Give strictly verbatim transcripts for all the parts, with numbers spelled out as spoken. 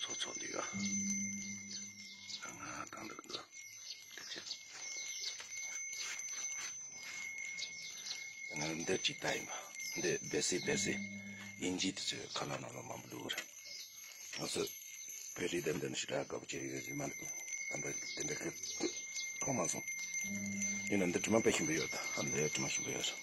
ཚོགས་ཚོགས་འདུག་ཡ། ང་དང་འདུག་འདུག་འདི་ཅི་ད་ཡིན་པ། འདི་བེ་སི་བེ་སི། དབྱིན་ཇི་དེ་ཚོའི་ཁ་ལག་ནང་ལ་མང་པོ་འདུག་རེད། ང་ཚོ་བོད་རིགས་དེ་འདི་ནས་ཞེ་དྲག་དགའ་པོ་བྱེད་ཡོད་རེད་མ་རེད། ཨ་འདི་འདི་འདྲ་གི་མཐོང་མ་སོང་། ཡིན་ན་འདི་དྲི་མ་དཔེ་ཞིམ་པོ་ཡོད་ད། ཨ་འདི་དྲི་མ་ཞིམ་པོ་ཡོད་རེད།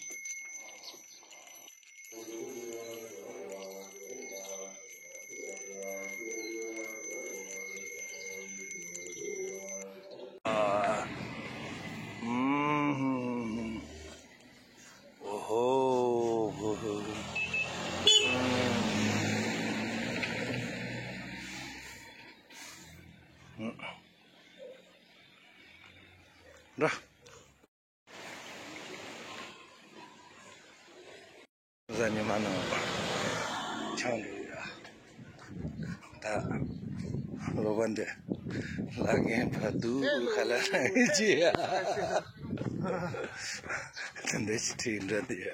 འདྲ། གཟའ་ཉི་མ་ནང་ཆང་འགྲོ་ཡ། ད་ལོ་པ་འདི་ལ་རྒན་ཕ་དུ་ཁ་ལ་རང་ཡི་ཅི་ཡ། དེ་འདྲ་ཞིག་ཁྲིད་འདྲ་དེ་ཡ།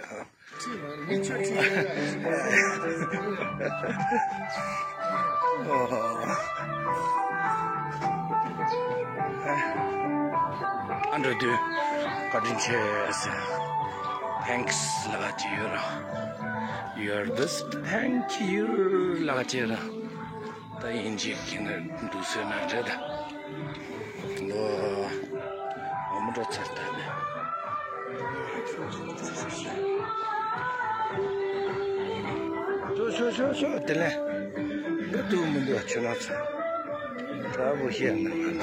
ཨ་འགྲོ་དུས་བཀའ་དྲིན་ཆེ་ཟེར། Thanks ལབ་ཀྱི་ཡོད་ར། You're best, thank you ལབ་ཀྱི་ར། ད་དབྱིན་ཇི་གི་ནི་འདུག་སེ་ན་འདྲ་ད། ལོ་འོ་མི་འགྲོ་ཚར་ད་ནི། ཤོ་ཤོ་ཤོ་ཤོ། དེ་ལས་འདི་འདུག་མི་འདུག་ཁྱོད་རང་ཚོ་ད་བུ་ཤེས་ན་མ་འདུག་ཨ་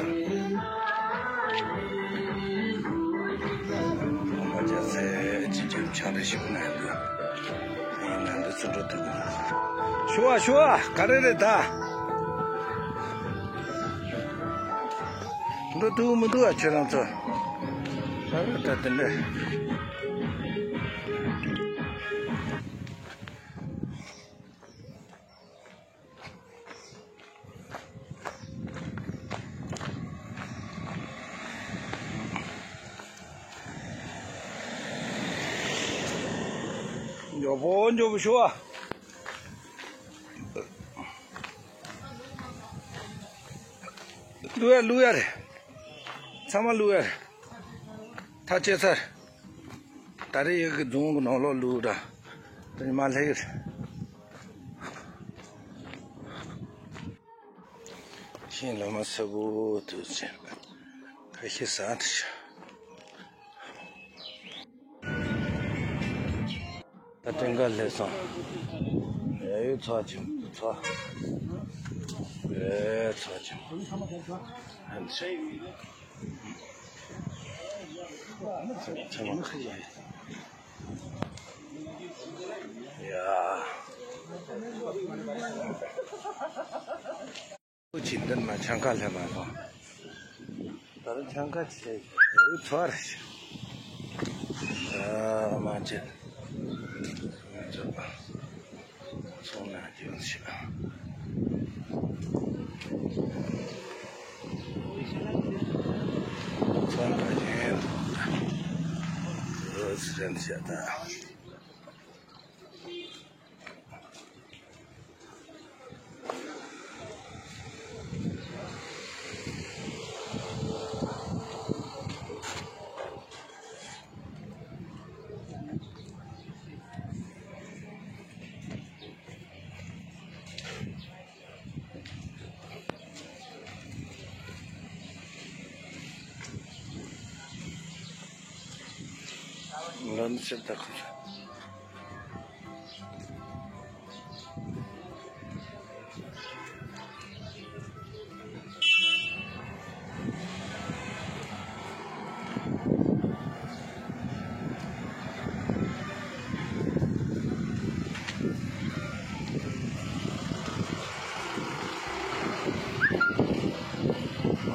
མ་ཅག་ཚེ་ཅི་ཅི་ཆང་རེ་ཞིག་ན་འདུག་ཡིན་ན་འདི་ཚོ་འགྲོ་ཐུབ། ཤོ་བ་ཤོ་བ་ག་རེ་རེད་ད། འགྲོ་ཐུབ་མི་འདུག་ཨ་ཁྱོད་རང་ཚོ། ད་ད་དེ་འདྲ། མགྱོགས་པོ་མགྱོགས་པོ་ཤོག་ཨ། བླུག་ཡ་བླུག་ཡ་རེད། ཚང་མ་བླུག་ཡ་རེད། ཐག་བཅད་ཚར། ད་རེས་ཡག་གི་རྫོང་གི་ནང་ལོགས་བླུག་ར། དེ་མ་སླེབས་ཡོད། ཤིང་ལོ་མ་སེར་པོ་དུ་ཅན། ཁ་ཤས་ཟ་དུ་ཆ། ད་ཏྲེན་ཀ་ལྷེ་སོང་། ཨེ་ཚོ་ཆུང་ཚོ། ཨེ་ཚོ་ཆུང་། ཨན་ཚེ། ཚེ་མ་ཁ་ཡ། ཡ། ཁོ་ཅི་འདི་ན་ཆང་ཁ་ལྷེ་མ་སོང་། ད་རུང་ཆང་ཁ་ཆེ་ཚོར་ཞིག་ཨ་མ་ཅི་ཚོང་ན་ཅི་ཡོང་ཞིག་ཚོང་ཁ་ཅན་རོ་སི་རན་ཤ་ད། ལམ་སེར་དག་ཁུར།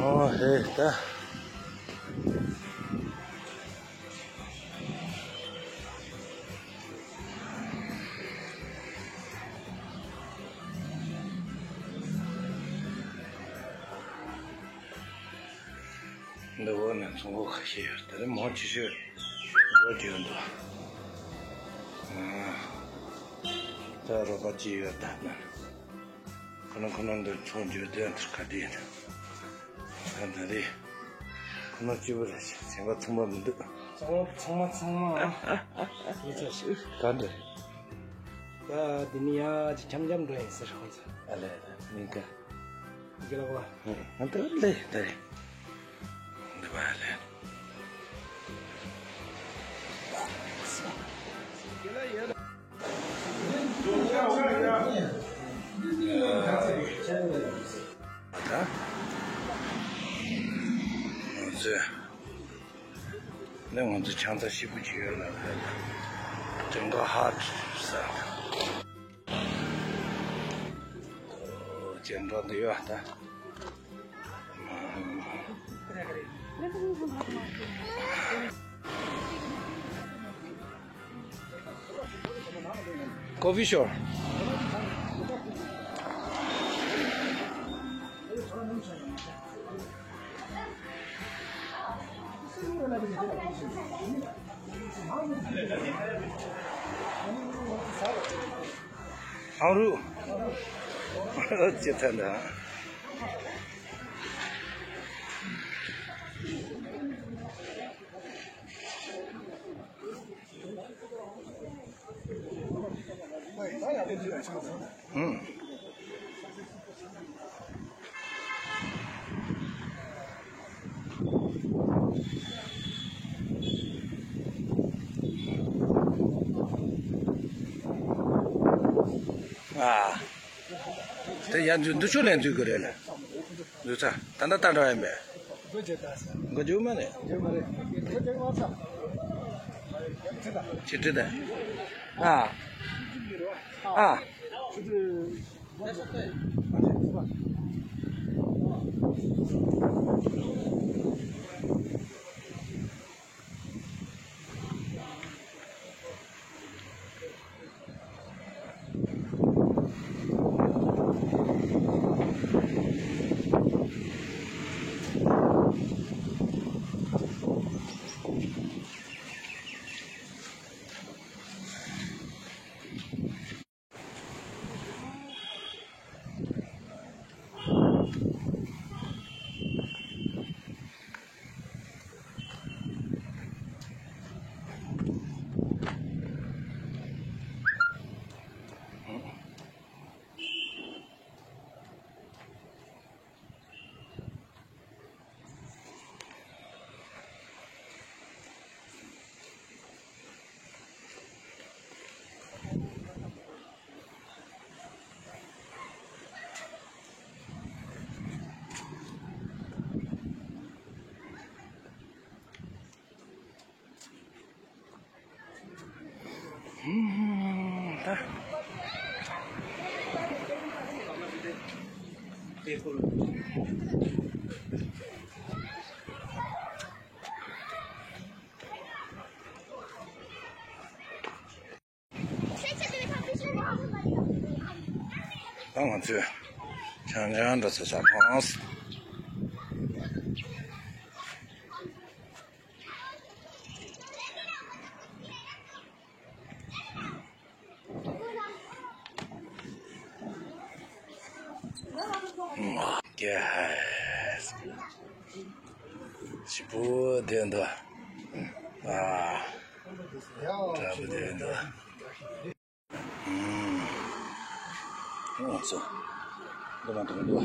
ཨོ་ཧེ་ད། འདི་འོག་ནས་ཚོང་པ་ཁ་ཤས་ཡོད། དེ་རིང་མང་ཆེ་ཤོས་སྒོ་བརྒྱབ་འདུག་ཨ། ད་རོགས་པ་ཅི་ཡོད་ད་ན། ཁོ་ན་ཁོ་ན་འདིར་ཚོང་བརྗོད་དོན་དེར་ག་དུས་ཡིན། ད་ད་རེས་ཁོ་ན་སྐྱིད་པོ་རེད། སེམས་པ་ཚང་མ་མི་འདུག་ཚང་མ་ཚང་མ་ཚང་མ་ཨ། ཨ་ཨ་ཨ། ཡིན་ས་ཞིག་ག་འདྲ། ད་འདི་ནི་ཡ་ཅི་འཆམ་འཆམ་འགྲོ་ཡིན་ཟེར་ཁོང་ཚོ། ཨ་ལས་ལས་མིན་ག་རྒྱལ་བ། ང་ད་ལས་ད་རེད། འདི་བ་ལས། ད། ང་ཚོས། ནས་ང་ཚོ་ཆང་ས་ཞིབ་པོ་ཅིག་ཡོད་ལ། དེ་འགའ་ཧ་ས། ཅེ་འགྲོ་འདི་ཡོད་ད། Coffee shop. ཨང་རུ། ཅི་ཐད་འདྲ། ཨང་། ཨ། དེ་ཡང་འདུ་འདུ་ཆུ་ལེན་དུས་ཀྱི་རེད་ལ། འདུ་ཚ་ད་ལྟ་ལྟ་འགྲོ་ཡིན་པས། འགོ་རྒྱུག་མ་རེད། ཅི་དྲི་ད། ཨ། ཨ། ད་ང་ཚོས་ཆང་ཆང་འདྲ་ཚོ་ཆ་ཕངས། ཀྱེ་ཧེ། ཞིབ་པོ་བསྡད་འདུག་ཨ། འདྲ་པོ་བསྡད་འདུག་ཨུམ། ཨོ་ཙི། འདི་མ་འདུག་འདུག་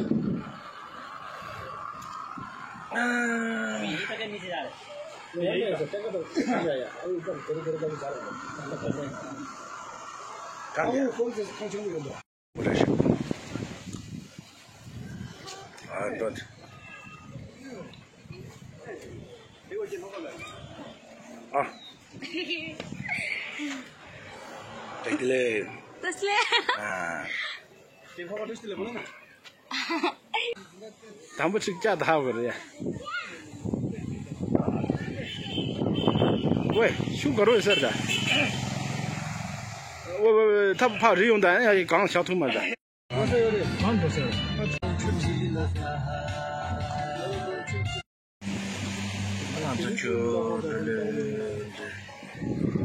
ཨ། ག་རེ་ཞིག་ཨ་འགྲོ། ཨ། བདེ་ལེགས། བདེ་ལེགས། ཨ། དང་པོ་ཅིག་ལྕགས་ད་ཧ་བ་རེད། ཝེ། ཤུགས་ག་རོ་ཡོད་ས་རེད་ད། ཝེ་ཝེ་ཝེ། ཐབ་ཕག་རི་ཡོང་ད་ཡ་ཡི་གང་ཆགས་ཐུབ་མ་རེད་ད། གང་འགྲོ་ས་རེད། ང་ཚོ་ཆུ་ཆུ་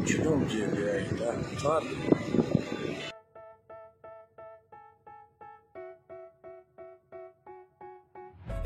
ཆུ་དུང་བརྗེས་པའི་ཡིན་ད་ཚར།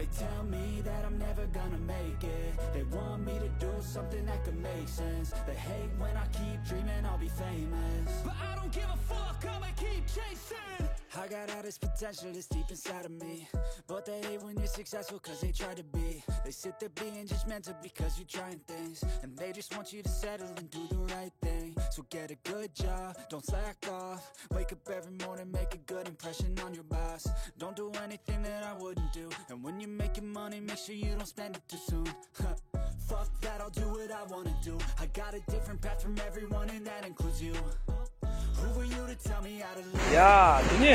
They tell me that I'm never gonna make it. They want me to do something that could make sense. They hate when I keep dreaming I'll be famous. But I don't give a fuck, I'ma keep chasing. I got all this potential that's deep inside of me. But they hate when you're successful cause they try to be. They sit there being judgmental because you're trying things. And they just want you to settle and do the right thing. So get a good job, don't slack off. Wake up every morning, make a good impression on your boss. Don't do anything that I wouldn't do. And when you're making money, make sure you don't spend it too soon. Fuck that, I'll do what I wanna do. I got a different path from everyone, and that includes you. Who are you to tell me how to live? ཡ། དེ་ནི་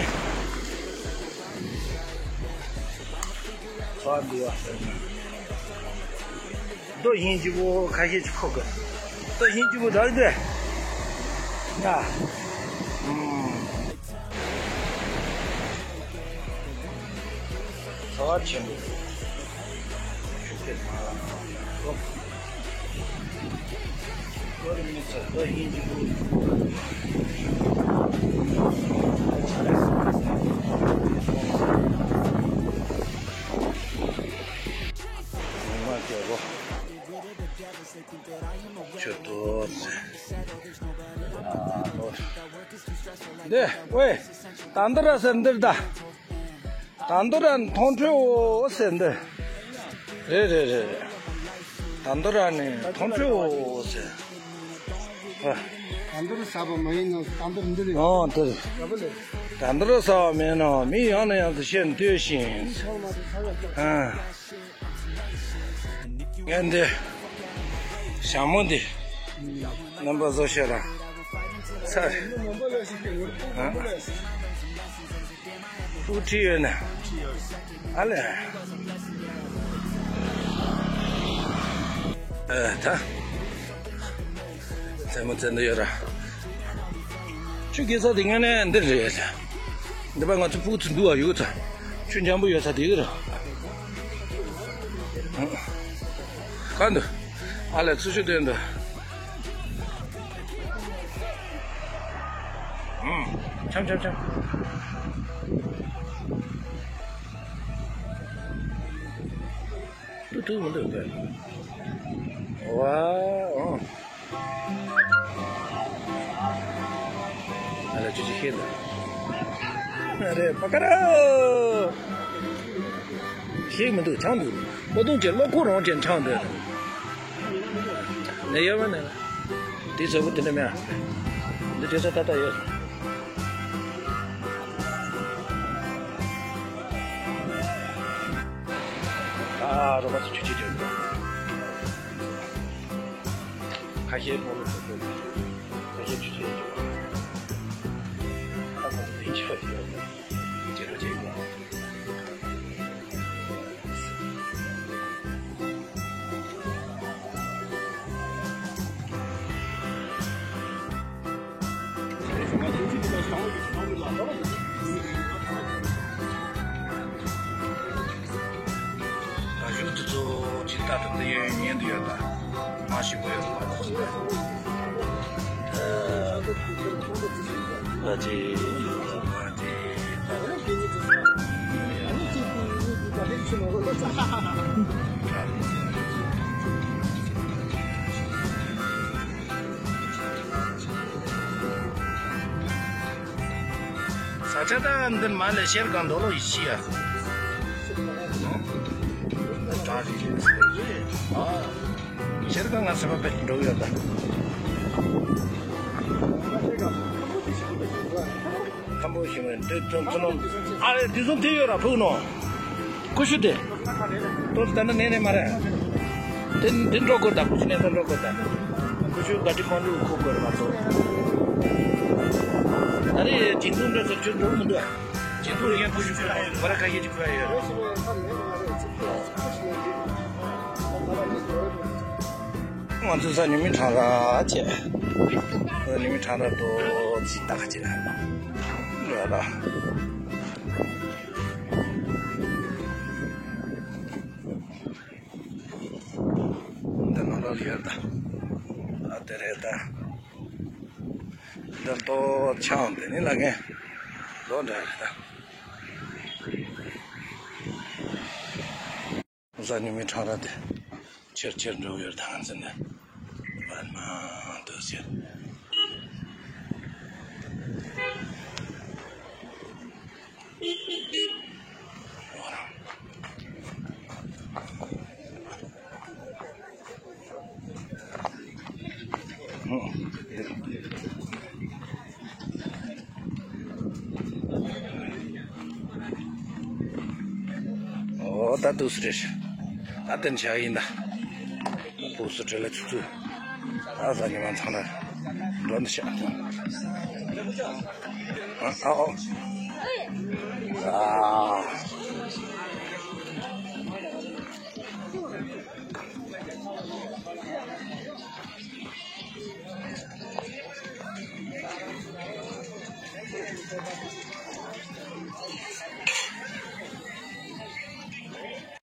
ཚོགས་འདུ་བ། ལྟོ་ཧིན་ཅི་པོ་ཁ་ཤས་ཅིག་ཁོ་གི། ལྟོ་ཧིན་ཅི་པོ་རག་འདུག་ཡ། ཨུམ། ཚ་བ་ཆེན་པོ། ཆུ་ཚོད་མ་ལ་ཁོ། ཁོ་རི་མི་ཚ་ལྟོ་ཧིན་ཅི་པོ། ངོ་མ་རྒྱལ་པོ། ཆུ་ཏོག་ཙེ། འདི་ཝེ། ད་འདི་ར་ཟེར་འདིར་ད། ད་འདི་ར་མཐོང་གྲོལ་འོ་ཟེར་འདི། རེད་རེད་རེད་རེད། ད་འདི་ར་ནི་མཐོང་གྲོལ་འོ་ཟེར། ད་འདི་ར་ཟ་བ་མ་ཡིན་ནོ། ད་འདི་ར་འདི་རེད། ཨོ་འདི་རེད། ད་འདི་ར་ཟ་བ་མེད་ནོ། མི་ཡང་ནས་ཡང་དུ་ཤེས་ནས་ལྟོས་ཤིང་། ཨ། ངས་འདི་ཞྭ་མོ་འདི་རྣམ་པ་བཟོ་ཤེས་ར། ཚར། ཨ། ཕྲུ་གུ་ཁྲིད་ཡོད་ན། ཨ་ལས། ཨ་ད། རྩེད་མོ་རྩེ་འདོད་ཡོད་ར། ཆུ་རྐྱལ་ས་དེ་སྔོན་ནས་འདི་རེད། འདི་པ་ང་ཚོ་ཕྲུ་གུ་ཚོ་འདུག་བ་ཡོད་ཚ། ཆུ་འཇམ་པོ་ཡོད་ས་དེ་གི་ར། གང་འདུག་ཨ་ལས་ཚུར་ཤོག་སྟོན་འདུག་ཨུམ། འཆམ་འཆམ་འཆམ། ཏུ་ཏུ་མི་འདུག་གས། ཝའོ། ཨ་ལ་ཅི་ཅི་ཤེས་འདུག་ཨ་རེ་པ་ཀ་ར། ཤེས་མི་འདུག་ཆང་འདུག་སྤོ་དུང་ཅན་བློ་ཁོག་རང་ཅན་ཆང་འདུག་ནས་ཡོད་མ་ནས། དེ་ཚོ་བུ་དེ་འདྲ་མེད། འདི་དེ་ཚོ་ཏག་ཏག་ཡོད། ཨ་རོ་མ་ཚོ་ཆུ་ཆུ་ཆུ། ཁ་ཤས་སྤོ་ལོ་ཚོ་ཁ་ཤས་ཆུ་ཆུ་ཡོད། ཨ་ཁ་ཚོ་དེ་ཆུ་ཡོད། ཇེ་རུ་ཇེ་གོ། ད་གཞུག་དུ་ཚོ་ཇི་ལྟར་དུ་འདི་ཡོད་ཉན་དུ་ཡོད་ད། མ་ཞིག་གོ་ཡོད་པ། ད་ཅི། ས་ཆ་ད་འདི་མ་ལས་ཤེར་གང་འདོགས་ལོ་ཡི་ཤི་ཡ། ཨ། ཤེར་གང་ང་སེམས་པ་པེད་འགྲོ་ཡོད་ད། ཁམ་བུ་ཞིག་མེད་དེ་ཚོ་ཚོ་ནོ། ཨ་རེ་དེ་ཚོ་དེ་ཡོད་ར་ཕུག་ནོ། ཀུ་ཤུ་དེ། ཏོ་ད་ནི་ནས་ནས་མ་རེད། དེ་འདི་འགྲོ་དགོས་ད་ཀུ་ཤུ་ནས་ད་འགྲོ་དགོས་ད། ཀུ་ཤུ་ག་ཏི་ཁོང་ལུ་ཁུག་དགོས་ར་མ་གཏོགས། ད་རེ་ཇིང་ཚུན་འདྲ་ཚོ་ཁྱོད་འགྲོ་མི་འདུག་ཨ། ང་ཚོ་གཟའ་ཉི་མའི་འཕྲང་ར་བྱས། གཟའ་ཉི་མའི་འཕྲང་ར་དོ་ཚིག་ཏག་བྱས། ར་ར། འདི་ནང་ལོགས་ཡོད་ད། ཨ་དེ་རེད་ད། འདི་ལྟོ་ཆང་དེ་ནི་ལ་ངན་ལོ་འདྲ་རེད་ད། གཟའ་ཉི་མའི་འཕྲང་ར་དེ་ཆེར་ཆེར་འགྲོ་ཡོད་ད། ང་ཚོ་འདི་བར་མ་དུ་ཟེར། ཨོ་ད་དུས་སུ་རེད། ད་དེ་འཆར་ཡིན་ད། དུས་སུ་བྲེལ་ལ་ཆུ་ཚོད། ད་གཟའ་ཉི་མ་འཚང་ར་འགྲོ་འདི་ཤག་ཨ་ཨོ། ཨ།